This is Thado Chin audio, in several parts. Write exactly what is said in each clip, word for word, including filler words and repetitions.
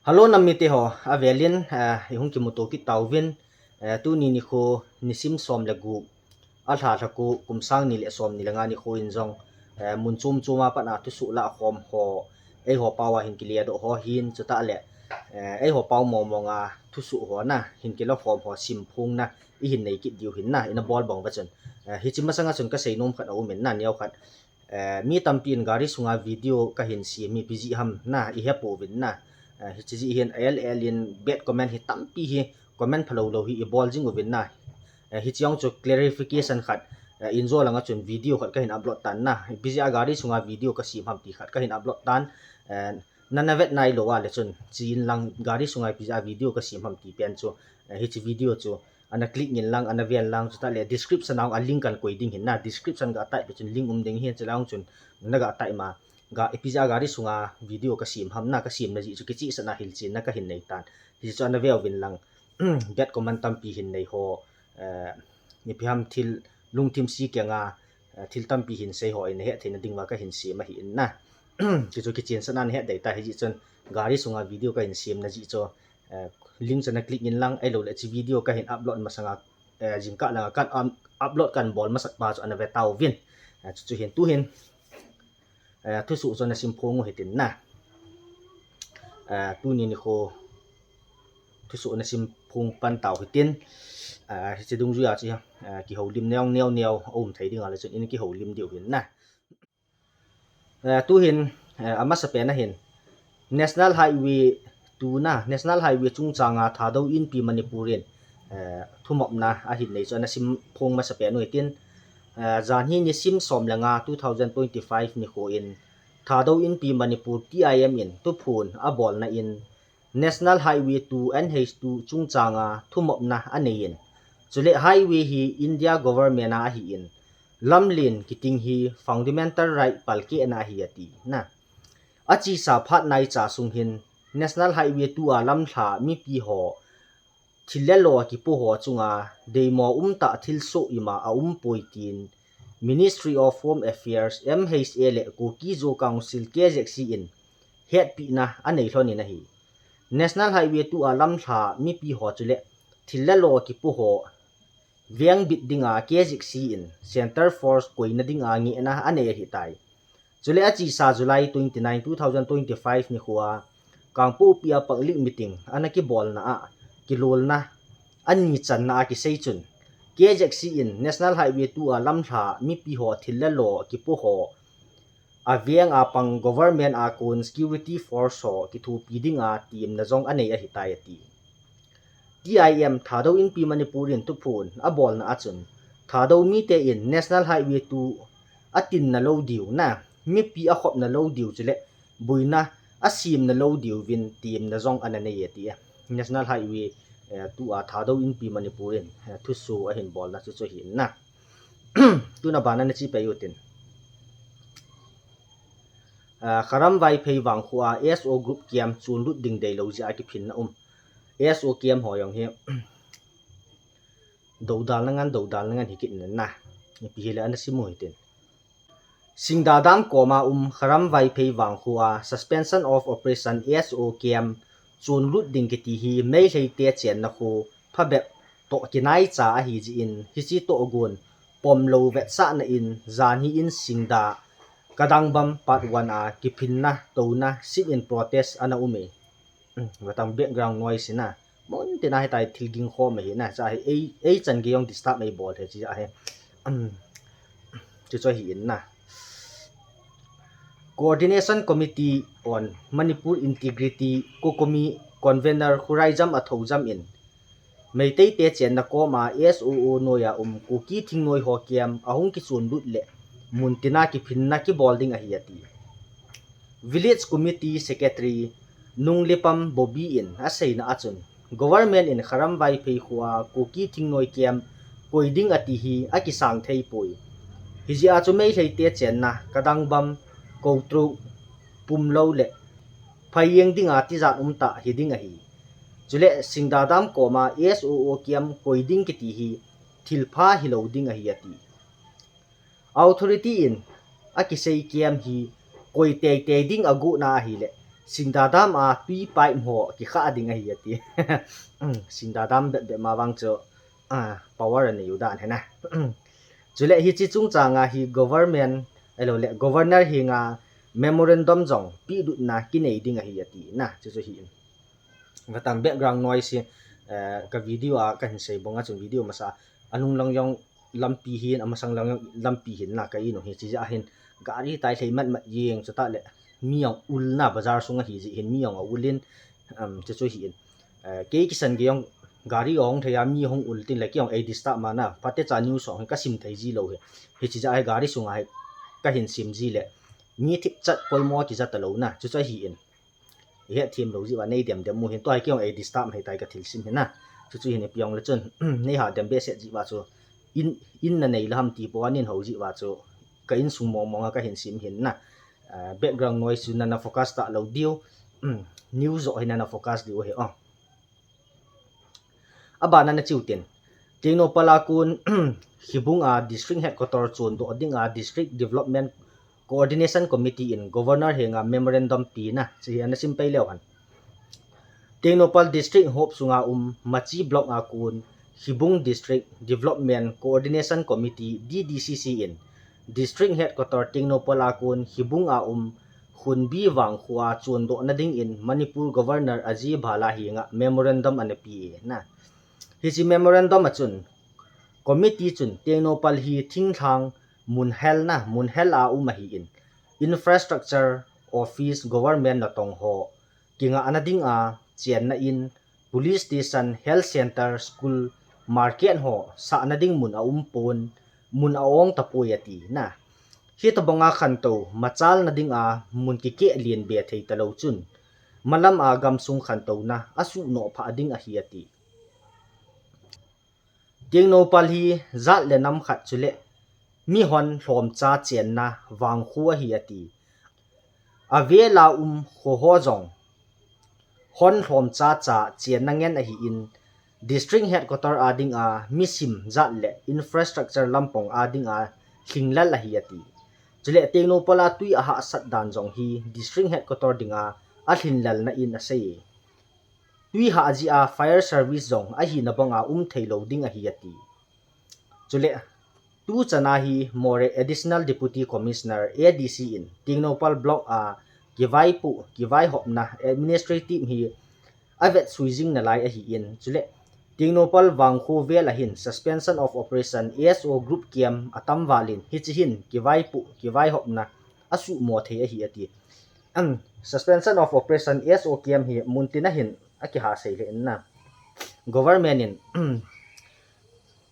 Hello, nam mite ho, avelin, eh, i hung kimuto kit tauvin, eh, tuni nikho nisim som le gup, alha lha ko kum sang ni le som ni le nga nikho in jong, eh, mun chom chom a pat a thusoh la khom ho, eiho pao a hin kile doh ho hin, chutah le, eh, eiho pao mong mong a thusoh ho na, hin kilo khom ho simphong na, i hin nei kit diu hin na, ina bol bang va chun. Eh, hiche masang a chun ka seinom khat a um in na, neo khat. Eh, mi tampi in gari sunga video ka hin sem hi ipi jeh ham na, i he pouvin na. Eh, hiche jeh hin a el el in bad comment hi tampi hi comment phalou lou hi i bol jing uvin na. Eh, hiche jong chu clarification khat, eh, in jo langa chun video khat ka hin upload tan na. Ipi jeh a gari sunga video ka sem ham ti khat ka hin upload tan. Eh, nana vet nai lou a le chun, chi in lang gari sunga ipi jeh a video ka sem ham ti pen chu, eh, hiche video chu, ana click in lang, ana ven lang, chutah le description a hung a link kan koi ding hin na, description ga type le chun link um ding hin, chule hung chun, na ga type ma, ga ipi jeh a gari sunga video ka sem ham na, ka semna jeh chu kichehsahna hilchenna ka hin nei tan. Hichu ana veuvin lang, bad comment tampi hin nei ho, eh, ipi ham thil lungthim se keng a, eh, thil tampi hin sei ho in nahet theina ding uva ka hin sem ahi in na. Hichu kichensahna nahet dei ta, hijeh chun gari sunga video ka hin semna jeh chu, eh, link chu na click in lang, ahilou le hiche video ka hin upload masang a, eh, jingkah langa kan, um, upload kan bol masat pa chu ana ve tauvin. Eh, chu, chu hin tu hin, eh, thusoh chu na simphong u hitin na. Eh, tuni nikho thusoh na simphong pan tau hitin. Eh, hiche dungjui a chu, eh, kihoulim neo neo neo a um thei ding a le chun in kihoulim diu hin na. Eh, tu hin, eh, amasapen a hin National Highway two na, National Highway chungchang a Thadou Inpi Manipur in, eh, thumopna ahin nei chu ana simphong masapen u hitin, eh, jan hi nisim som le nga two thousand twenty-five nikho in Thadou Inpi Manipur T I M in thuphon abolna in National Highway two N H two chungchang a thumopna anei in, chule highway hi India government a ahi in, lamlen kiting hi fundamental right palkehna ahi ati na. Achesa phat naicha sung hin National Highway two a lamlha mipi ho thil le lo akipo ho chunga deimo umtah thilsoh ima aumpoi tin Ministry of Home Affairs, M H A le Kuki Zo Council, K Z C in hetpina anei lhon in ahi. National Highway two a lamlha mipi ho chule thil le lo akipo ho vengbit dinga K Z C in Center Force koina dinga ngehna anei ahitai. Chule achesa July twenty-nine, two thousand twenty-five nikho a Kangpokpi a public meeting ana kibolna a kilolna ani channa a kisei chun K Z C in National Highway two a lamlha mipi ho thil le lo akipo ho aveng a pang government a kon security force ho kithopi dinga temna jong anei ahitai ati. T I M Thadou Inpi Manipur in thuphon abolna a chun Thadou mite in National Highway two atinna lou diu na, mipi akhopna lou diu chule boina asemna lou diuvin temna jong ana nei ati. National Highway, eh, two a Thadou Inpi Manipur in, eh, thusoh ahin bolna chu chu hi in na. Tuna bana na chi pei utin. Ah, Kharam Vaiphei vangkho a S O group camp chonlut ding deilou jeh a kiphinna um. S O camp ho jong hi dodalna ngan, dodalna ngan hi kit in na. Ipi hile ana sim u hitin. Singda dam koma um Kharam Vaiphei vangkho a Suspension of Operation S O camp chonlut ding kiti hi Meitei te chenna kho phabep toh kinaicha ahi jeh in hiche toh gon pomlou vetsahna in jan hi in Singda Kadangbam part one a kiphinna touna sit-in protest ana um e. Um, vatang background noise na. Mun tina hitai thil ging khom ahi na. Cha hi ei, ei chan gei jong disturb ei bol he chi ahi. Um, chu chu hi in na. Coordination Committee on Manipur Integrity, COCOMI, Convener Khuraijam Athoujam in Meitei te chenna koma S O O noiya um Kuki thingnoi ho camp ahung kichonlut le mun tina kiphinna kibol ding ahi ati. Village Committee Secretary Nunglipam Bobby in aseina a chun, government in Kharam Vaiphei kho a Kuki thingnoi camp koi ding ati hi akisang thei poi. Hijeh a chu Meitei te chenna Kadangbam, Koutruk, Pumlou le Phayeng dinga tijat umtah hi ding ahi. Chule Singda dam koma S O O camp koi ding kiti hi thilpha hilou ding ahi ati. Authority in akisei camp hi koi teitei ding aguhna ahile Singda Dam a tui pipe ho kikha ding ahi ati. Singda Dam bep bep ma vang chu, ah, power anei u dan hi na. Chule hiche chungchang a hi government, ahilou le governor henga memorandum jong pehlut na kinei ding ahi ati na, chu chu hi in. Vatang background noise hi, eh, ka video a kahin sei bang a chun video masa a nung lang jong lampi hin, amasang lang lampi hin la ka in u hi, chijeh hin gari tai lhei mat mat jeng, chutah le mi jong ul na, bazar sunga hi jeh hin mi jong aul in, um, chu chu hi in. Eh, kei kisan kei jong gari ahung thei a mi hung ul tin le kei jong ei disturb ma na, phatecha news ho hin ka sim thei ji lou hi. Hichijeh hi gari sunga hi kahin sim ji le mi thipchat poimo kija talou na, chu chu hi in. I hetthem lou jeh uva nei dem dem u hin, tua hi kei jong ei disturb hei tai ka thilsim hi na. Chu chu hin ipi jong le chun, nei ha dem behseh jeh uva chu, in, in na nei la ham ti po a nin ho jeh uva chu, ka insung mong mong a kahin sim hin na. Ah, background noise chu nana focus talou diu, news joh hi nana focus diu hi o. Abana na chiu tin. Tengnoupal a kon, Khibung a District Headquarter chondoh dinga District Development Coordination Committee in Governor henga memorandum pe na, chu hi ana sim pai leu hen. Tengnoupal District hop sunga um Machi Block a kon, Khibung District Development Coordination Committee, D D C C in District Headquarter Tengnoupal a kon, Khibung a um Khunbi Vangkho a chondoh na dingin Manipur Governor Ajay Bhalla henga memorandum ana pe e na. Hiche memorandum a chun, committee chun Tengnoupal hi thinglhang mun hel na, mun hel a um ahin, infrastructure, office, government natong ho kingahna dinga chenna in, police station, health center, school, market ho sahna ding mun aum pon, mun a-ong tapoi ati na. Hitabanga khantou machalna dinga mun kikeh len be thei talou chun, malam a gamsung khantouna asuhnoh phah ding ahi ati. Tengnoupal hi jat le nam khat chule mihon lhomcha chenna vangkho ahi ati. Avel a um kho ho jong hon lhomcha cha chenna ngen ahin, District Headquarter a dinga misim jat le infrastructure lampong a dinga lhinglel ahi ati. Chule Tengnoupal a tui ahahsat dan jong hi District Headquarter dinga alhinlelna in asei e. Tui hah jeh a fire service jong ahina banga um thei lou ding ahi ati. Chule, tuchan a hi Moreh Additional Deputy Commissioner, A D C in Tengnoupal Block a kivaipoh, kivaihopna administrative hi avet sui jing nalai ahin, chule Tengnoupal vangkho vel a hin Suspension of Operation, S O group camp atam val in, hiche hin kivaipoh, kivaihopna asuhmo thei ahi ati. An, Suspension of Operation, S O camp hi mun tin a hin akiha sei le in na. Government in,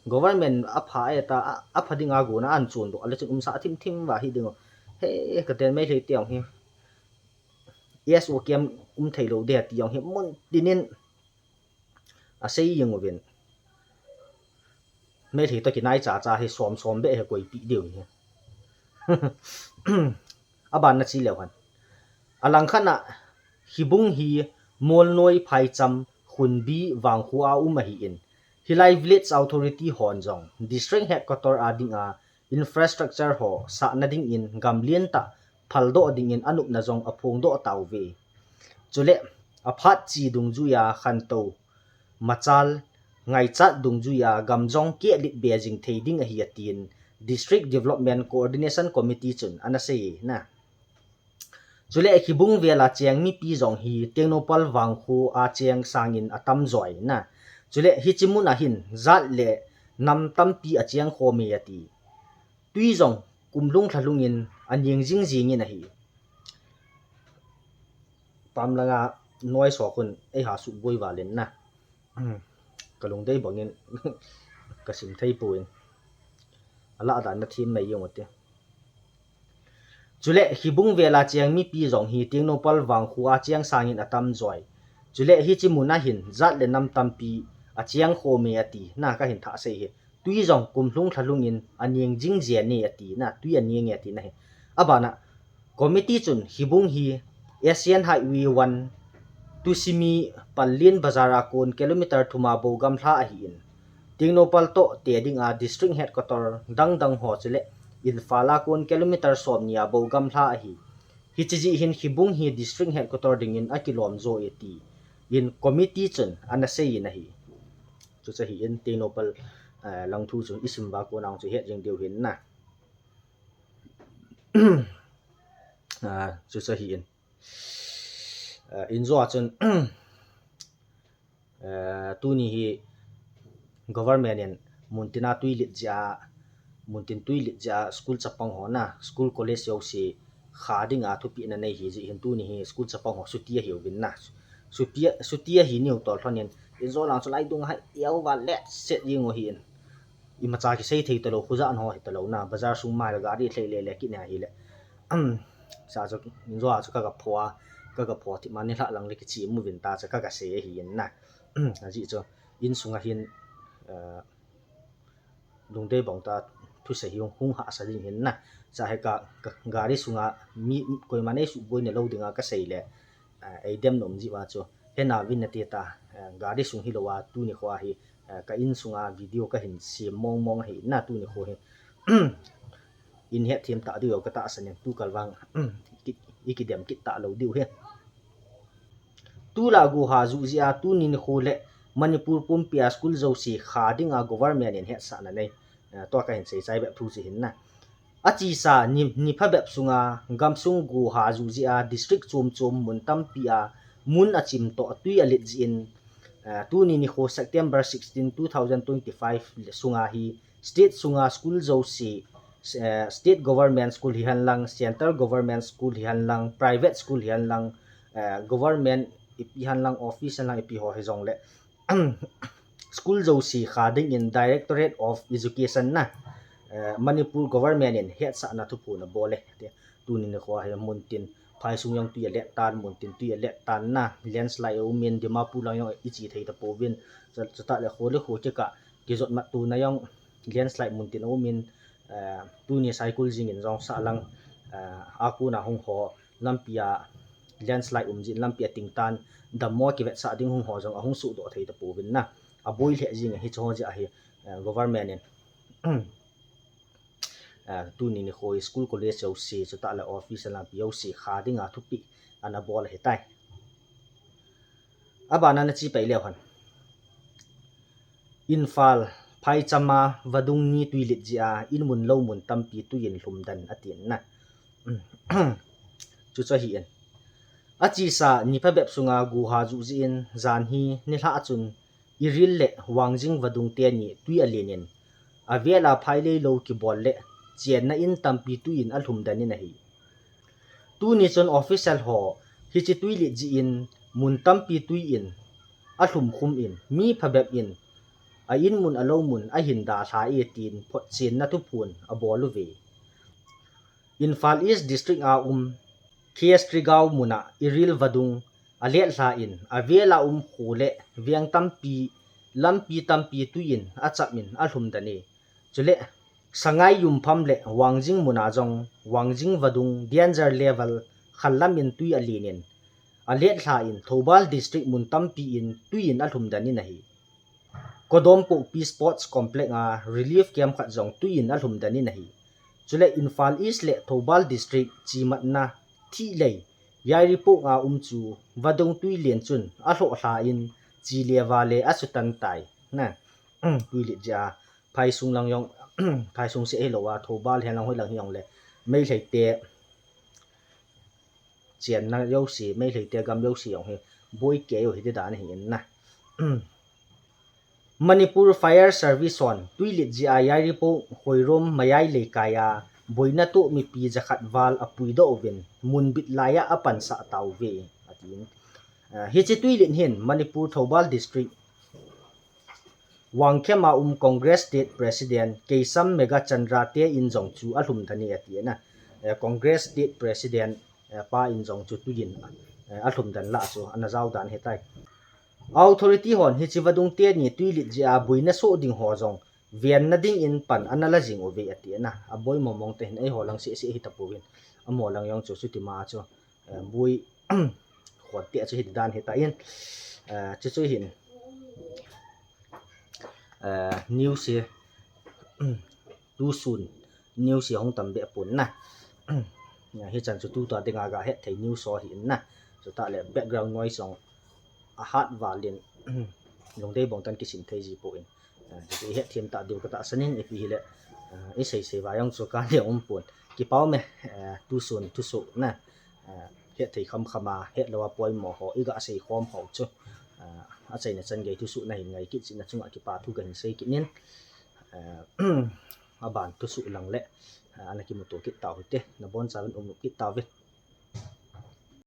government apha e ta, a, apha dinga gona an chondoh a le chun umsa thim thim va hi ding u. He, ka ten Meitei te jong hi S O camp um thei lou de ti jong hi mun tin in asei jeng uvin. Meitei toh kinai cha cha hi som som beh hi koipi diu hi. Aban na chi leu hen. Alang khat na Khibung hi Molnoi, Phaicham, Khunbi vangkho a um ahin, hilai village authority hon jong District Headquarter a dinga infrastructure ho sahna dingin gamlen tah phaldoh dingin anopna jong aphongdoh tauve. Chule, aphat chi dungjuia khantou machal ngaichat dungjuia gam jong kehlit be jing thei ding ahi atin, District Development Coordination Committee chun ana sei e na. Chule Khibung vel a cheng mipi jong hi Tengnoupal vangkho a cheng sangin atam joi na. Chule hiche mun a hin jat le nam tampi acheng khom e ati. Tui jong kumlhung lhalhung in aneng jing jing in ahi. Pam langa noise ho khun eiha suboi val in na. Ka lungdei bangin ka sim thei poi. Alah dan na thim mai jong ati. Chule Khibung vel a cheng mipi jong hi Tengnoupal vangkho a cheng sangin atam joi. Chule hiche mun a hin jat le nam tampi acheng khom e ati na, ka hin thah sei hi. Tui jong kumlhung lhalhung in aneng jing jeng e ati na, tui aneng e ati na hi. Abana, committee chun Khibung hi Asian Highway one Tusimi Pallin Bazar a kon kilometer thum a bou gamla ahin, Tengnoupal toh te dinga District Headquarter dang dang ho chule Imphal a kon kilometer somni a bou gamla ahi. Hiche jeh hin Khibung hi district headquarter dingin akilom jo e ti in committee chun ana sei in ahi. Chuche hi in Tengnoupal, eh, lang thu chu isim va kona chu het jing diu hin na. Ah, chuche hi in. Ah, injo a chun, eh, tuni hi government in muntin a tui lit jeh a, muntin tui lit jeh a school chapang ho na, school college jouse kha dinga thupeh ana nei hi jeh hin tuni hi school chapang ho chuti ahiuvin na. Chuti, chuti ahi niu tol lhon in, injo lang chu lai dung a hai euva let set jing u hi in. Imacha kisei thei talou, khujah ho hi talou na, bazar sung ma le gari lhei le le kit na hi le. Sa chu, injo a chu ka ga pho a, ka ga pho ti ma ni lha lang le kichi mu vin ta chu ka ga sei ahi in na. Ajeh chu, insunga hin, eh, lungdei bang ta thusei hi hung, hung hahsa ding hin na. Sa hi ka, ka gari sunga mi, koima nei suboi na lou dinga ka sei le, eh, ei dem nom jeh uva chu. Hena vin na ti ta, eh, gari sung hilou a tuni kho a hi, eh, ka insunga video ka hin sem mong mong ahi na tuni kho hi. In het them ta diu ka tahsan in tu kal vang, ki, i kidem kit talou diu hi. Tulai guha juh jeh a tuni nikho le Manipur pumpi a school jouse kha dinga government in hetsahna nei. Eh, tua ka hin sei chai bep thu chu hin na. Achesa ni, ni phabep sunga gamsung guha juh jeh a district chom chom mun tampi a mun achim toh tui alet jeh in, eh, tuni nikho September sixteen, two thousand twenty-five sunga hi state sunga school jouse, eh, state government school hihen lang, central government school hihen lang, private school hihen lang, eh, government ipi hihen lang, office hihen lang, ipi ho hijong le, school jouse kha dingin Directorate of Education na, eh, Manipur government in hetsahna thuphon abol e. Tuni nikho hi muntin phaisung jong tui alet tan, muntin tui alet tan na, landslide aumin, Dimapur lang jong iche thei tapouvin, chu, chutah le kho le kho kikah kijot mat tona jong landslide muntin aumin, eh, tuni Saikul jing in jong sah lang, eh, akona hung ho lampi a landslide um jeh in lampi a ting tan, dammo kivetsah ding hung ho jong ahung suhdoh thei tapouvin na. Aboi lheh jing ahi, chuho jeh ahi, eh, government in, eh, tuni nikho school college jouse, chutah le office lampi jouse kha dinga thupeh ana bol ahitai. Abana na che pai leu hen. Imphal phaicham a vadung ni tui lit jeh a in mun lou mun tampi tui in lhum den atin na. Chuche hi in. Achesa ni phabep sunga guha juh jeh in jan hi nilhah chun Iril le Wangjing vadung teni tui alen in, avel a phailei lou kibol le chenna in tampi tui in alhum den in ahi. Tuni chun official ho hiche tui lit jeh in mun tampi tui in alhum khum in, mi phabep in a in mun a lou mun ahin dalha e tin photchenna thuphon abol uve. Imphal East District a um Khetrigao mun a Iril vadung alet lha in, avel a um kho le veng tampi, lampi tampi tui in achap in alhum den e. Chule Sangai Yumpham le Wangjing mun a jong Wangjing vadung danger level khat lam in tui alen in, alet lha in Thoubal District mun tampi in tui in alhum den in ahi. Kodompokpi Sports Complex a relief camp khat jong tui in alhum den in ahi. Chule Imphal East le Thoubal District chematna Thihlei, Yairipok a um chu vadung tui len chun alhoh lha in chi le va le asutan tai. Na, tui lit jeh a phaisung lang jong, phaisung seh hilou a Thoubal hihen lang hoi lang hijongle Meitei te chenna jouse, Meitei te gam jouse jong hi boi kei u hiti dan ahi in na. Manipur Fire Service hon tui lit jeh a Yairipok Khoirom Mayai Leikai a boina toh mipi jakhat val apuidoh uvin, mun bit lai a apansah tauve, atin. Ah, hiche tui lit hin Manipur Thoubal District Wangkhem a um Congress State President Keisham Meghachandra te in jong chu alhum den e ati na. Eh, Congress State President, eh, pa in jong chu tui in, eh, alhum den lah chu ana jao dan ahitai. Authority hon hiche vadung teni tui lit jeh a boina soh ding ho jong venna ding in pan ana la jing uve ati na. Aboi mong mong te hin eiho lang seh seh hita pouvin. Amaho lang jong chu chuti ma chu, eh, boi khon te chu hiti dan ahitai. Eh, chuchu hin, eh, news hi, tu sun news hi hung tam be pon na. Hichan chu tuta dinga ga het thei news ho hi in na. Chutah le background noise jong ahat val in lungdei bong tan kisim thei ji poi. Chuti het them ta diu ka tahsan in ipi hile, i sei sei va jong chu ka ne um pon. Kipau me, tusun thusoh na. Het thei kham kham a, het lou a poimo ho i ga sei khom ho chu. Achaina chan gei thusoh na hin ngai kit jeh in nachunga kipa thu ka hin sei kit in. Aban thusoh lang le ana kimuto kit tau hite, nabonchauvin um kit tauvin.